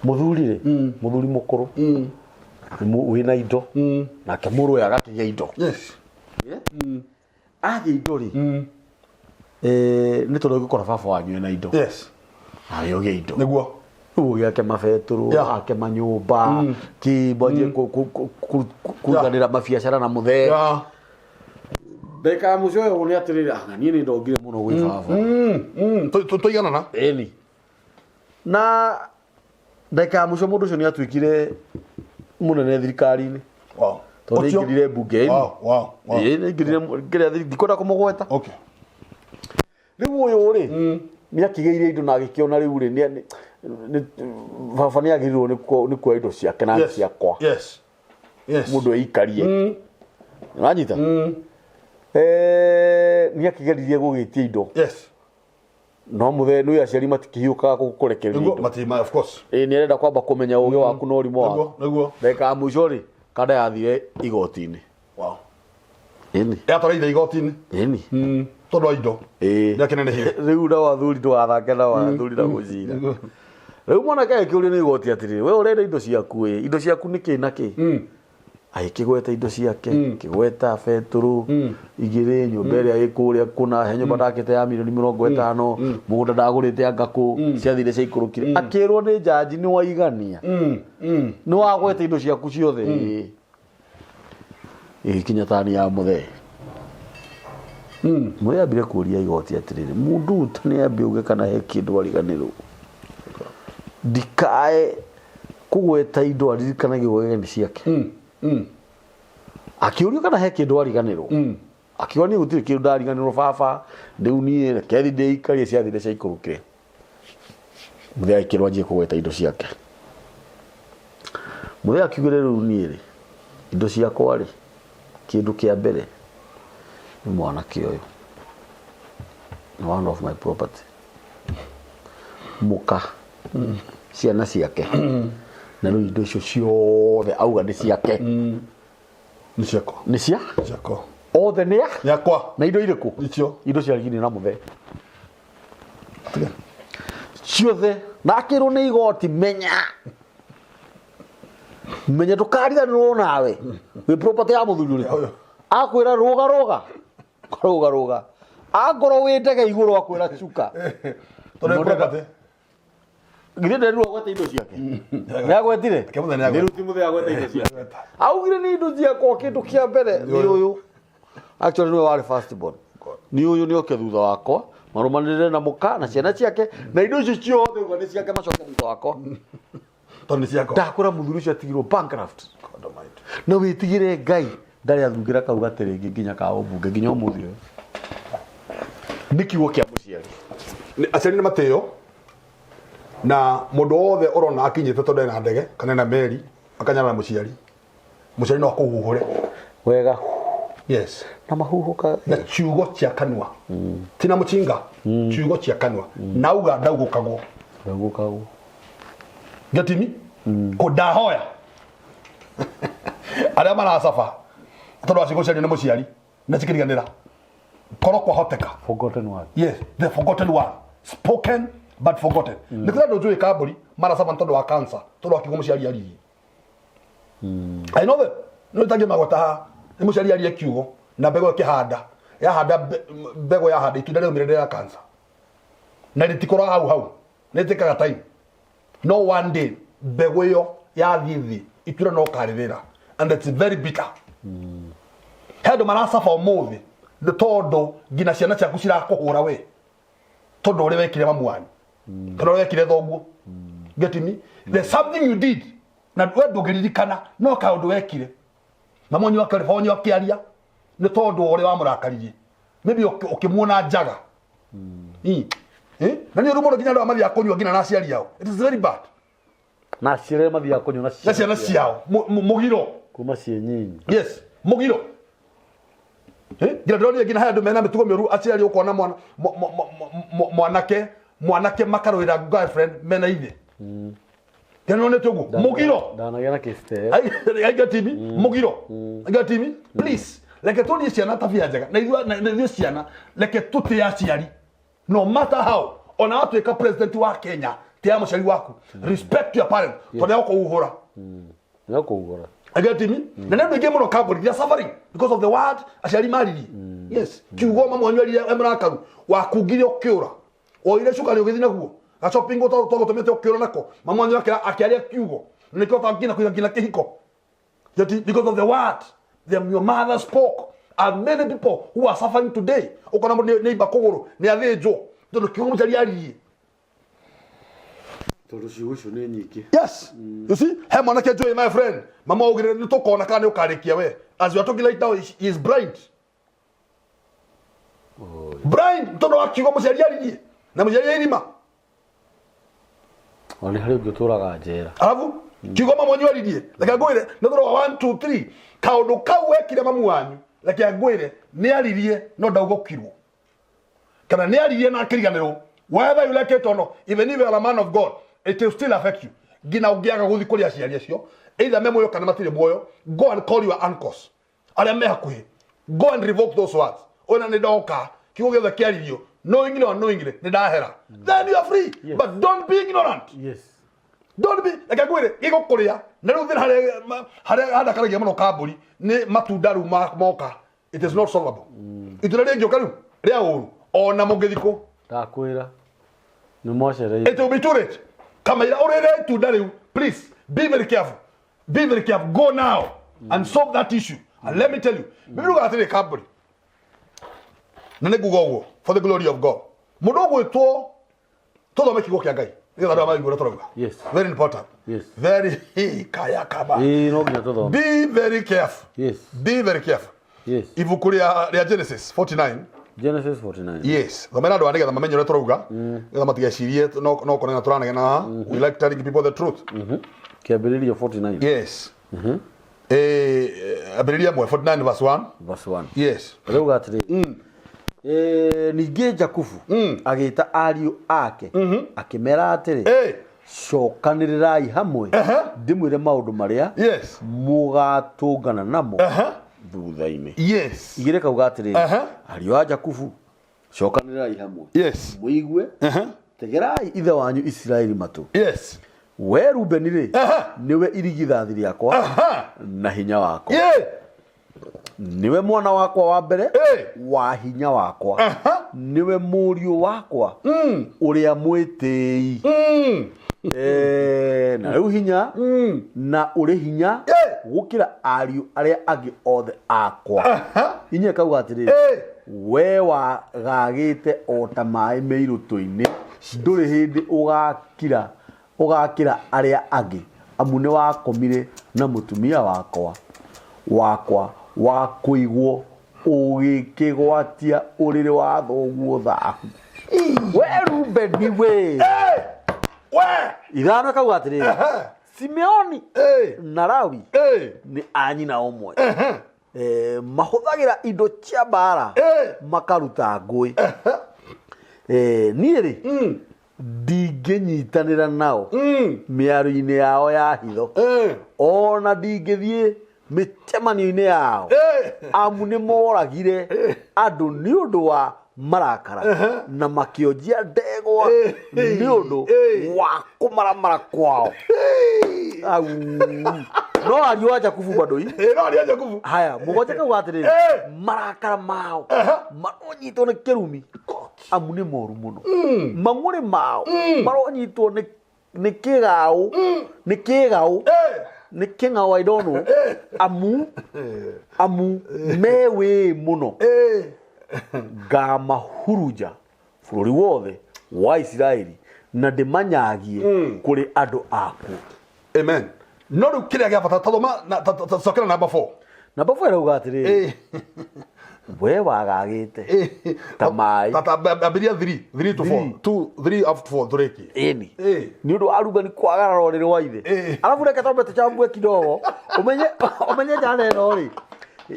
Mũthuri rĩ mũthuri mũkũrũ nĩ wĩna indo nake mũrũ ũyũ agakĩgĩa indo. Agĩa indo rĩ nĩ tondũ ũngĩkora baba wanyu ena indo nawe ũgĩe indo rĩu ũgĩake mabetũrũ ake manyũmba kĩ mwanjie kũrutanĩra mabiacara na mũthee ndagĩka ya mũico ũyũ nĩ atĩrĩrĩ anga niĩ nĩ ndongire mũno gwĩ baba. Tũiganana. Ĩni na ndagĩka ya mũico mũndũ ũcio nĩ atuĩkire mũnene thirikari-inĩ. Tondũ Ũcio? nĩaingĩrire mbunge-inĩ. Wow. Ĩĩ, nĩaingĩrire kĩrĩa ndikwenda kũmũgweta. Okay. Rĩu ũyũ rĩ, nĩ akĩgĩire indo na agĩkĩona rĩu rĩ, baba nĩ agĩrĩirwo nĩ kuoya indo ciake na Yes. ciakwa. Yes. Yes. Mũndũ eikarie. Ũranyita? Eh, nĩ akĩgeririe gũgĩtia indo. Yes. No mũthee nĩ aciari matikĩhiũkaga gũkũrekereria Nĩguo indo. matima of course. Ĩĩ, nĩ arenda kwamba kũmenya ũgĩ waku na ũrimũ Nĩguo, waku. nĩguo. Ndagĩka ya mũico rĩ, kanda yathire igoti-inĩ. Wow. Ĩni. Yatwarire igoti-inĩ. Ĩni. Tondũ wa indo. Ĩĩ. Nĩakĩnenehire. Rĩu nao athuri ndũgathake nao athuri na gũcira. Rĩu mwanake agĩkĩũrio nĩ igoti atĩrĩrĩ, we ũrenda indo ciaku ĩ, indo ciaku nĩ kĩ na kĩ? Agĩkĩgweta indo ciake, akĩgweta betũrũ igĩrĩ, nyũmba ĩrĩa ĩ kũrĩa kũna, he nyũmba ndakĩte ya mirioni mĩrongo ĩtano, mũgũnda ndagũrĩte anga kũ, ciathire ciaikũrũkire. Akĩrwo nĩ njanji nĩ waigania, nĩ wagweta indo ciaku ciothe. Ĩĩ. Ĩgĩkinya tani ya mũthee. Mũthee ambire kũria igoti atĩrĩrĩ, mũndũ ũyũ ta nĩambe auge kana he kĩndũ ariganĩrwo. Ndikae kũgweta indo aririkane gĩugo gĩake nĩ ciake. Akĩũrio kana he kĩndũ ariganĩrwo. Akiuga niĩ gũtirĩ kĩndũ ndariganĩrwo baba, rĩu niĩ reke thiĩ ndĩikarie ciathire ciaikũrũkire. Mũthee agĩkĩrwo anjie kũgweta indo ciake. Mũthee akiugire rĩu niĩ rĩ, indo ciakwa rĩ, kĩndũ kĩa mbere nĩ mwanake ũyũ. Nĩ one of my property. Mũka, ciana ciake. Na rĩu indo icio ciothe auga nĩ ciake. Nĩ ciakwa. Nĩ cia? Ciakwa. Othe nĩ a? Yakwa. Na indo irĩkũ? Icio. Indo cia Gini na mũthee. Tiga. Ciothe. Na akĩrwo nĩ igoti menya. Menya ndũkariganĩrwo nawe. Wĩ property ya mũthuri ũrĩkũ? Ũyũ. Akwĩra rũga rũga. Rũga rũga. Angorwo wĩ ndege igũrũ akwĩra cuka. Tondũ nĩ property. Githĩ nderirwo agwete indo ciake? Nĩ agwetire? Ke mũthee nĩ agwetire. Rĩu ti mũthee agwete indo ciake. Augire nĩ indo ciakwa kĩndũ kĩa mbere nĩ ũyũ. Actually nĩwe warĩ first born. Nĩ ũyũ nĩ oke thutha wakwa marũmanĩrĩre na mũka na ciana ciake na indo icio ciothe uga nĩ ciake macoke thutha wakwa. Tondũ nĩ ciakwa. Ndakwĩra mũthuri ũcio atigirwo bankrupt. God almighty. Na wĩtigĩre Ngai ndarĩ athungĩra kau gatĩ rĩngĩ nginya ka ũmbunge nginya ũmũthĩ ũyũ. Nĩ kiugo kĩa mũciari. Aciari nĩ matĩo na mũndũ wothe ũrona akinyĩte tondũ ena ndege kana ena meri akanyarara mũciari, mũciari no akũhuhũre wega. Yes. Na mahuhũka na ciugo cia kanua, ti na mũcinga, ciugo cia kanua nauga ndaugũkagwo. Ndaugũkagwo. Getimi kũ ndahoya arĩa maracaba tondũ wa ciugo ciario nĩ mũciari na cikĩriganĩra korwo kwahoteka. Forgotten one. Yes, the forgotten one, spoken but forgotten. Nĩ kũrĩ andũ njũĩ kambũri maracaba nĩ tondũ wa cancer, tondũ wa kiugo mũciari aririe. I know them. No itangi magweta haha. Nĩ mũciari arie kiugo na mbegũ ĩkĩhanda, yahanda mbegũ yahanda itunda rĩaumĩre rĩa cancer na rĩtikũra hau hau, nĩ ĩtĩkaga time, no one day mbegũ ĩyo yathiĩ thĩ itunda no karĩrĩra, and it's very bitter. He andũ maracaba ũmũthĩ nĩ tondũ nginya ciana ciaku cirakũhũra we tondũ ũrĩa wekire mamu wanyu kana ũrĩa wekire thoguo. Get me? There's something you did na we ndũngĩririkana, no kaũndũ wekire na mwanyu wanyu akĩaria nĩ tondũ wa ũrĩa wamũrakaririe, maybe ũkĩmuona njaga. Eh? Na nĩ ũru mũno nginya andũ aya mathiaga kũnyua nginya na aciari ao. It is very bad. Na aciari arĩa mathiaga kũnyua na ciana ciao. Mũgiro. Kuma ciĩ nyinyi. Yes, mũgiro. Nginya ndĩronire nginya he andũ mena mĩtugo mĩũru, aciari ũkona mwanake mwanake makarũĩra girlfriend mena ithe. Nginya nĩwonete ũguo? Mũgiro. Ndanagĩa na kĩste. I get me? Mũgiro. I get me? Please, reke tuonie ciana tabia njega. Na ithuĩ ciana, reke tũtĩe aciari. No matter how, ona watuĩka president wa Kenya, tĩa mũciari waku. Respect your parent. Tondũ nĩegũkũhuhũra. Nĩegũkũhuhũra. I get me? Na nĩ andũ aingĩ mũno kambuni, they are suffering because of the word aciari maririe. Yes. Kiugo mamu wanyu aririe e mũrakaru, wakungire ũkĩũra. Woire cukari ũgĩthiĩ naguo. Ga shopping tũgũtũmĩte ũkĩũra nako. Mamu wanyu akĩaria kiugo. Na nĩkĩo nginya kũiga nginya kĩhiko. That because of the word your mother spoke. And many people who are suffering today, ũkona mũndũ nĩ imba kũgũrũ, nĩ athĩnjwo. Tondũ kiugo mũciari aririe. Tondũ ciugo icio nĩ nyingĩ. Yes. You see, he mwanake njũĩ my friend, mama augire nĩ tũkona kana nĩ ũkarĩkia we. As you are talking right now, he is blind. Blind tondũ wa kiugo mũciari aririe na mũciari airima. Ona nĩ harĩ ũngĩ ũtũraga njera. Alafu kiugo mama wanyu aririe, reke ngwĩre nĩ tondũ wa 1 2 3 kaũndũ kau wekire mamu wanyu, reke ngwĩre nĩ aririe no ndaugũkirwo. Kana nĩ aririe na akĩriganĩrwo. Whether you like it or not, even if you are a man of God, it will still affect you. Nginya ũngĩaga gũthiĩ kũrĩ aciari acio, either me muoyo kana matirĩ muoyo, go and call your uncles arĩa me hakuhĩ. Go and revoke those words. Ona nĩ ndoka, kiugo gĩothe kĩaririo, knowingly or unknowingly, nĩ ndahera. Then you are free. Yes. But don't be ignorant. Yes. Don't be, reke ngwĩre, gĩgũkũrĩa. Na rĩu thĩna harĩa harĩa handakaragia mũno kambũri nĩ matunda rĩu moka. It is not solvable. Itunda rĩngĩũka rĩu rĩa ũru ona mũngĩthikũ Ndakwĩra. Nĩ mwacereire. it will be too late. Kamaira ũrĩre itunda rĩu, please be very careful. Be very careful. Go now and solve that issue. And let me tell you, Biblia yugaga atĩrĩ kambũri, na nĩ nguga ũguo for the glory of God. Mũndũ ũgwĩtwo tũthome kiugo kĩa Ngai nĩgetha andũ maigue ũrĩa tũrauga. Yes. Very important. Yes. Very kaya kaba. Ĩĩ no nginya tũthome. Be very careful. Yes. Be very careful. Yes. Ibuku rĩa Genesis 49. Genesis 49. Yes. Thomera andũ aya nĩgetha mamenye ũrĩa tũrauga, nĩgetha matigecirie no kũnena tũranegena haha. We like telling people the truth. Kĩambĩrĩria 49. Yes. Ambĩrĩria ĩmwe 49 verse 1. Verse 1. Yes. Rĩu atĩrĩ. Ningĩ Jakubu agĩta ariũ ake akĩmera atĩrĩ, cokanĩrĩrai hamwe ndĩmwĩre maũndũ marĩa Yes. mũgatũngana namo thutha-inĩ. Yes. Igĩrĩ kauga atĩrĩrĩ, ariũ a Jakubu cokanĩrĩrai hamwe Yes. mũigue, tegerai ithe wanyu Isiraeli matũ. Yes. We Rubeni rĩ, nĩwe irigithathi rĩakwa na hinya wakwa. Yeah. Nĩwe mwana wakwa wa mbere wa hinya wakwa. Nĩwe mũriũ wakwa ũrĩa mwĩtĩi. Na rĩu hinya na ũrĩ hinya gũkĩra ariũ arĩa angĩ othe akwa. Inyuĩ kauga atĩrĩrĩ, we wagagĩte o ta maĩ meirũtũ-inĩ, ndũrĩ hĩndĩ ũgakĩra arĩa angĩ, amu nĩ wakomire na mũtumia wakwa wa kũigwo ũgĩkĩgwatia ũrĩrĩ wa thoguo thahu. We Rubeni we. We. Ithano kauga atĩrĩrĩ, Simeoni na Lawi nĩ a nyina ũmwe. Mahũthagĩra indo cia mbara makaruta ngũĩ. Niĩ rĩ, ndingĩnyitanĩra nao mĩario-inĩ yao ya hitho, ona ndingĩthiĩ mĩcemanio-inĩ yao, amu nĩ moragire andũ nĩ ũndũ wa marakara na makĩonjia ndegwa nĩ ũndũ wa kũmaramara kwao. Au. No ariũ a Jakubu bado i. No ariũ a Jakubu. Haya, mũgwanja kauga atĩrĩrĩ, marakara mao maronyitwo nĩ kĩrumi, amu nĩ moru mũno. Mang'ũrĩ mao maronyitwo nĩ kĩgaũ, nĩ kĩgaũ, nĩ kĩng'ao, I don't know. Amu me wĩ mũno. Ngamahurunja bũrũri wothe wa Isiraeli na ndĩmanyagie kũrĩ andũ akuo. Amen. No rĩu kĩrĩa gĩa bata, tathoma na cokera number 4. Number 4 ĩrauga atĩrĩrĩ, we wagagĩte ta maĩ. Ambĩrĩria 3, 3 to 4, 2, 3 up to 4 tũrĩkie. Ĩni. Nĩ ũndũ wa Rubeni kwagarara ũrĩrĩ wa ithe. Arabu reke twambe tũchambue kidogo, ũmenye njana ĩno rĩ,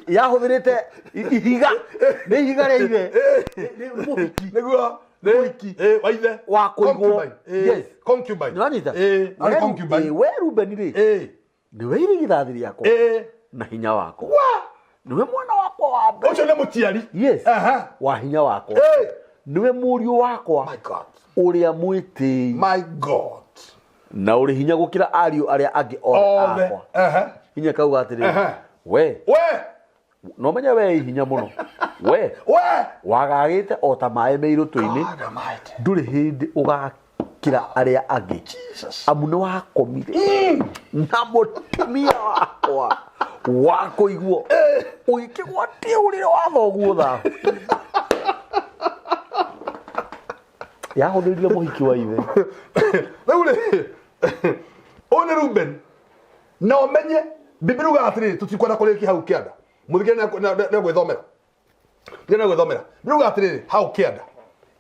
yahũthĩrĩte ihiga, nĩ ihiga rĩa ithe. Nĩ mũhiki. Nĩguo. Mũhiki. Wa ithe. Wa kũigwo. Yes. Concubine. Nĩwanyita? Arĩ concubine. We Rubeni rĩ, nĩwe irigithathi rĩakwa na hinya wakwa. Nĩwe mwana wakwa wa mbere. Ũcio nĩ mũciari. Yes. Wa hinya wakwa. Nĩwe mũriũ wakwa. My God. Ũrĩa mwĩtĩi. My God. Na ũrĩ hinya gũkĩra ariũ arĩa angĩ othe akwa. Hinya kauga atĩrĩrĩ, we. We. No menye we hinya mũno. We. We. Wagagĩte o ta maĩ meirũtũ-inĩ. God Almighty. Ndũrĩ hĩndĩ ũgakĩra arĩa angĩ. Jesus. Amu nĩ wakomire na mũtumia wakwa wa kũigwo ũgĩkĩgwatia ũrĩrĩ wa thoguo thahu. Yahũthĩrire mũhiki wa ithe. Rĩu rĩ, ũyũ nĩ Ruben. Na ũmenye Biblia yugaga atĩrĩrĩ, tũtikwenda kũrĩkia hau kĩanda. Mũthikĩrĩria nĩegwĩthomera. Mũthikĩrĩria nĩegwĩthomera. Biblia yugaga atĩrĩrĩ, hau kĩanda.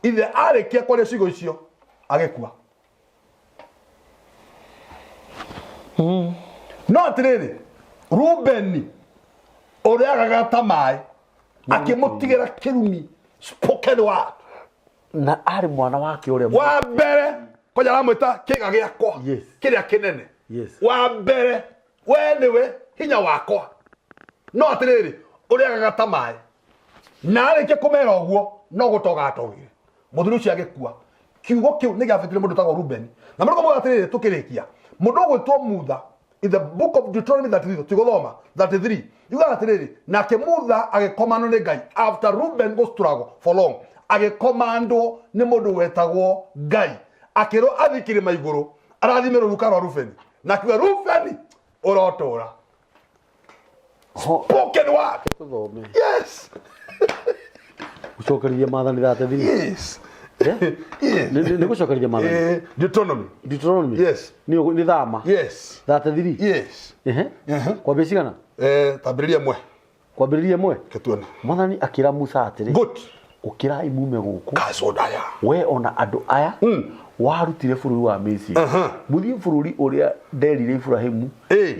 Ithe arĩkia kwaria ciugo icio, agĩkua. No atĩrĩrĩ, Rubeni ũrĩa agaga ta maĩ akĩmũtigĩra kĩrumi, spoken word. Na arĩ mwana wake ũrĩa wa mbere kwanja aramwĩta kĩga gĩakwa. Yes. Kĩrĩa kĩnene. Yes. Wa mbere we nĩwe hinya wakwa. No atĩrĩrĩ, ũrĩa agaga ta maĩ na arĩkia kũmera ũguo no gũtoga atogire. Mũthuri ũcio agĩkua. Kiugo kĩu nĩ gĩabĩtire mũndũ ũtagwo Rubeni. Na mũndũ kũmwĩra atĩrĩrĩ, tũkĩrĩkia, mũndũ ũgwĩtwo Mutha in the book of Deuteronomy 33, tũtigũthoma 33, yugaga atĩrĩrĩ, nake Mutha agĩkomandwo nĩ Ngai after Ruben go struggle for long, agĩkomandwo nĩ mũndũ wetagwo Ngai, akĩrwo athiĩ kĩrĩma igũrũ arathime rũruka rwa Rubeni, na akiuga Rubeni ũrotũra. Ho Spoken word. Tũthome. Yes. Gũcokereria maathani 33. Yes. Eh? Yes. Nĩ gũcokereria maathani. Deuteronomy. Deuteronomy. Yes. Nĩ thama. Yes. 33. Yes. Ehe. Kwambia cigana? Tambĩrĩria mwe. Kwambĩrĩria ĩmwe. Ketuone. Mwathani akĩra Musa atĩrĩ, Good. ũkĩrai mume gũkũ, Kazodaya. we ona andũ aya warutire bũrũri wa Misiri, mũthiĩ bũrũri ũrĩa nderire Iburahĩmu,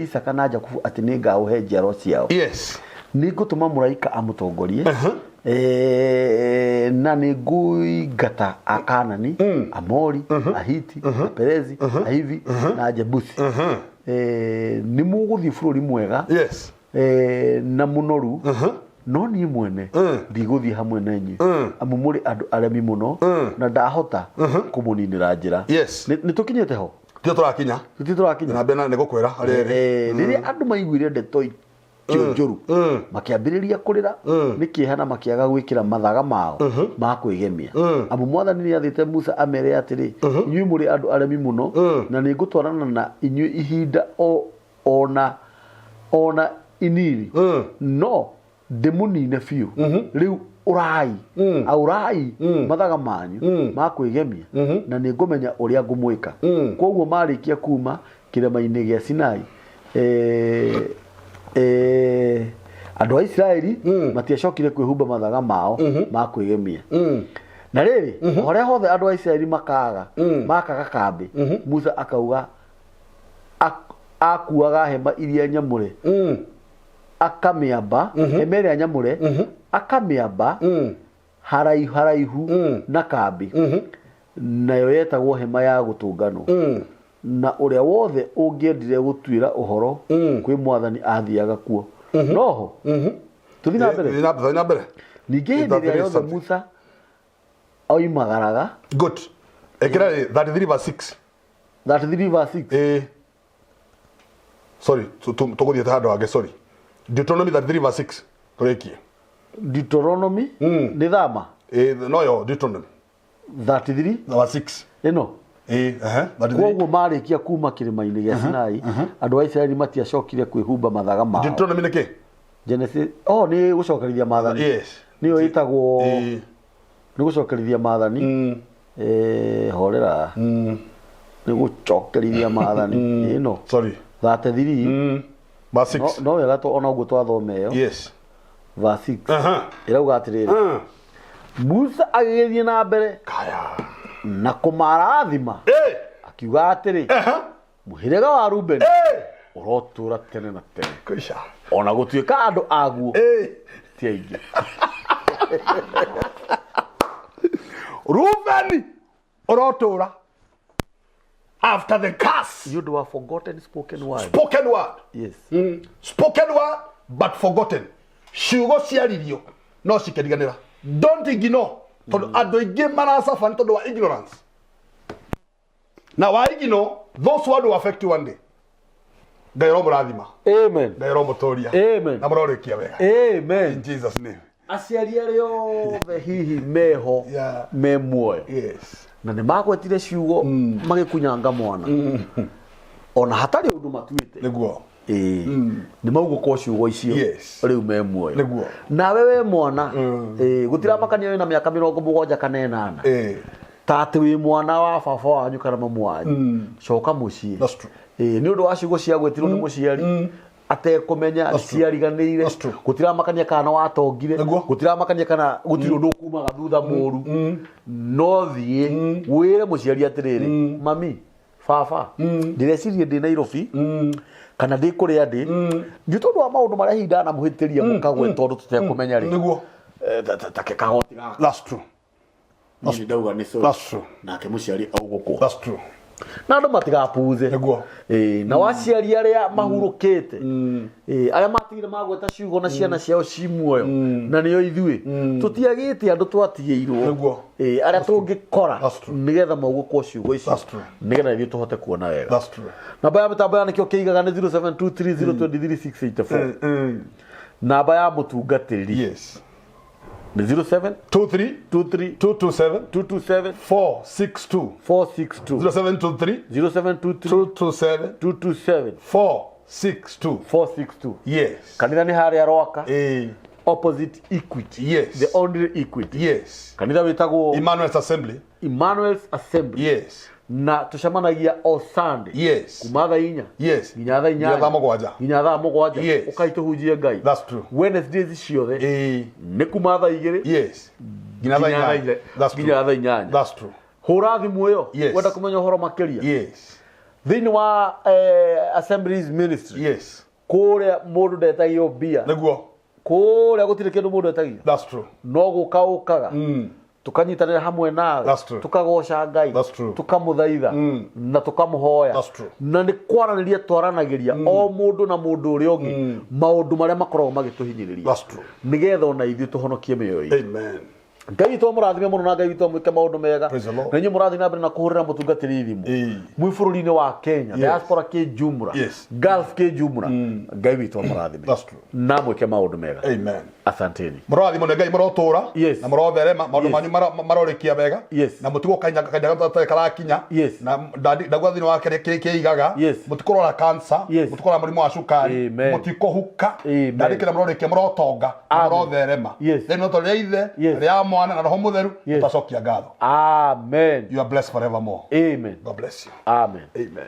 Isaka na Jakubu atĩ nĩ ngaũhe njiaro ciao. Yes. Nĩ ngũtũma mũraika amũtongorie, na nĩ ngũingata Akanani, Amori, Ahiti, Aperezi, Ahivi na Jebusi. Nĩ mũgũthiĩ bũrũri mwega Yes. Na mũnoru, no niĩ mwene ndigũthiĩ hamwe na inyuĩ, amu mũrĩ andũ aremi mũno, na ndahota kũmũninĩra njĩra. Yes. Nĩ tũkinyĩte ho? Tio tũrakinya. Tũtirĩ tũrakinya. Na mbere nĩ gũkwĩra harĩa ĩrĩ. Rĩrĩa andũ maiguire ndeto icio njũru, makĩambĩrĩria kũrĩra nĩ kĩeha na makĩaga gwĩkĩra mathaga mao ma kwĩgemia, amu Mwathani nĩ athĩte Musa amere atĩrĩ, inyuĩ mũrĩ andũ aremi mũno, na nĩ ngũtwarana na inyuĩ ihinda o ona inini, no ndĩmũnine biũ. Rĩu ũrai, aũrai mathaga manyu ma kwĩgemia, na nĩ ngũmenya ũrĩa ngũmwĩka. Koguo marĩkia kuma kĩrĩma-inĩ gĩa Sinai, andũ a Isiraeli matiacokire kwĩhumba mathaga mao ma kwĩgemia. Na rĩrĩ, o harĩa hothe andũ a Isiraeli makaga makaga kambĩ, Musa akauga akuaga hema iria nyamũre, akamĩamba hema ĩrĩa nyamũre, akamĩamba haraihu haraihu na kambĩ, nayo yetagwo hema ya gũtũnganwo. Na ũrĩa wothe ũngĩendire gũtuĩra ũhoro kwĩ Mwathani athiaga kuo. Noho tũthiĩ na mbere. Thiĩ na mbere. Ningĩ hĩndĩ ĩrĩa yothe Musa oimagaraga. Good. Ĩkĩra 33 verse 6. 33 verse 6. Sorry, tũgũthiĩte handũ hangĩ, sorry. Deuteronomy 33 verse 6. Tũrĩkie. Deuteronomy nĩ thama. Noyo Deuteronomy. 33 verse 6. Ĩno. 33. Koguo marĩkia kuma kĩrĩma-inĩ gĩa Sinai, andũ a Isiraeli matiacokire kwĩhumba mathaga mao. Deuteronomy nĩ kĩ? Genesis, oh, nĩ gũcokerithia maathani. Yes. Nĩyo ĩtagwo nĩ gũcokerithia maathani. Horera. Nĩ gũcokerithia maathani. Ĩno. Sorry. 33. Verse 6. No wega to ona ũguo twathoma ĩyo. Yes. Verse 6. Ĩrauga atĩrĩrĩ. Musa agĩgĩthiĩ na mbere Kaya. na kũmarathima, akiuga atĩrĩ, mũhĩrĩga wa Rubeni ũrotũra tene na tene, Kũica. ona gũtuĩka andũ aguo ti aingĩ. Rubeni ũrotũra after the curse. Nĩ ũndũ wa forgotten spoken word. Spoken word. Yes. Spoken word but forgotten. Ciugo ciaririo no cikĩriganĩra. Don't ignore. Tondũ andũ aingĩ maracaba nĩ tondũ wa ignorance. Na wa ignore, those words will affect you one day. Ngai aromũrathima. Amen. Ngai aromũtũria. Amen. Na mũrorĩkia wega. Amen. In Jesus name. Aciari arĩa othe hihi meho me muoyo, Yes. na nĩ magwetire ciugo magĩkunyanga mwana ona hatarĩ ũndũ matuĩte, Nĩguo. Ĩĩ, nĩ maugũkwo ciugo icio, Yes. rĩu me muoyo. Nĩguo. Nawe we mwana, gũtiramakania wĩna mĩaka 70 kana 80, Ta atĩ wĩ mwana wa baba wanyu kana mamu wanyu, coka mũciĩ. That's true. Ĩĩ, nĩ ũndũ wa ciugo cia gwĩtirwo nĩ mũciari atekũmenya, That's true. ciariganĩire. That's true. Gũtiramakania kana nĩ watongire, Nĩguo. gũtiramakania kana gũtirĩ ũndũ ũkumaga thutha mũru, no thiĩ wĩre mũciari atĩrĩrĩ, mami, baba, ndĩrecirie ndĩ Nairobi kana ndĩ kũrĩa ndĩ, nĩ tondũ wa maũndũ marĩa hihi ndanamũhĩtĩria mũkagwe tondũ tũtekũmenya rĩ. Nĩguo. Ta ke kagoti gaka. That's true. Niĩ nĩ ndauga nĩ sorry. That's true. Nake mũciari augũkwo. That's true. Na andũ matigapuze. Nĩguo. Ĩĩ, na waciari arĩa mahurũkĩte. Ĩĩ, arĩa matigire magweta ciugo na ciana ciao ci muoyo na nĩo ithuĩ tũtiagĩte andũ twatigĩirwo. Nĩguo. Ĩĩ, arĩa tũngĩkora That's true. nĩgetha maugũkwo ciugo icio, That's true. nĩgetha ithuĩ tũhote kuona wega. That's true. Namba ya mĩtambo ya nĩkĩo kĩigaga nĩ 0723023684. Namba ya mũtungatĩri nĩ 07 23 23 227 227 462. 462. 0723 0723 227 227 462. 462. Yes. Kanitha nĩ harĩa Rwaka, Eh, opposite Equity. Yes. The only Equity. Yes. Kanitha wĩtagwo Emmanuel's Assembly. Emmanuel's Assembly. Yes. Na tũcemanagia o Sunday Yes. kuma thaa 4 Yes. nginya thaa Nginya 8. thaa 7. Nginya thaa 7. Yes. Ũkai tũhunjie Ngai. That's true. Wednesdays ciothe Eh, nĩ kuma thaa 2 yes. Nginya thaa 8. That's true. nginya thaa 8. That's true. Hũra thimũ ĩyo Yes. wenda kũmenya ũhoro makĩria Yes. thĩinĩ wa Assemblies Ministry. Yes. Kũrĩa mũndũ ndetagio mbia. Nĩguo. Kũrĩa gũtirĩ kĩndũ mũndũ etagio. That's true. No gũka ũkaga, tukanyitanĩra hamwe nawe, That's true. tukagoca Ngai, That's true. tukamũthaitha na tukamũhoya. That's true. Na nĩ kwaranĩria twaranagĩria o mũndũ na mũndũ ũrĩa ũngĩ maũndũ marĩa makoragwo magĩtũhinyĩrĩria, That's true. nĩgetha ona ithuĩ tũhonokie mĩoyo itũ. Amen. Ngai witũ amũrathime mũno na Ngai witũ amwĩke maũndũ mega. Praise the Lord. Na inyuĩ mũrathiĩ na mbere na kũhũrĩra mũtungatĩri thimũ Ĩĩ. mwĩ bũrũri-inĩ wa Kenya, diaspora kĩ jumla, Yes. Gulf kĩ jumla, Ngai witũ amũrathime That's true. na amwĩke maũndũ mega. Amen. Asanteni. Mũrathimwo nĩ Ngai, mũrotũra Yes. na mũrotherema maũndũ Yes. manyu marorĩkia wega Yes. na mũtigwo kahinda kahinda gatarĩ karakinya. Yes. Na ndauga thĩinĩ wa kĩrĩa kĩigaga, Yes. mũtikũrwara cancer, Yes. mũtikũrwara mũrimũ wa cukari, Amen. mũtikũhuka. Amen. Ndandĩkĩra mũrorĩkia, mũrotonga na Amen. mũrotherema Yes. thĩinĩ wa rĩa Ithe, Yes. rĩa Mwana na Roho Mũtheru. Yes. Tũtacokia ngatho. Amen. You are blessed forevermore. Amen. God bless you. Amen. Amen.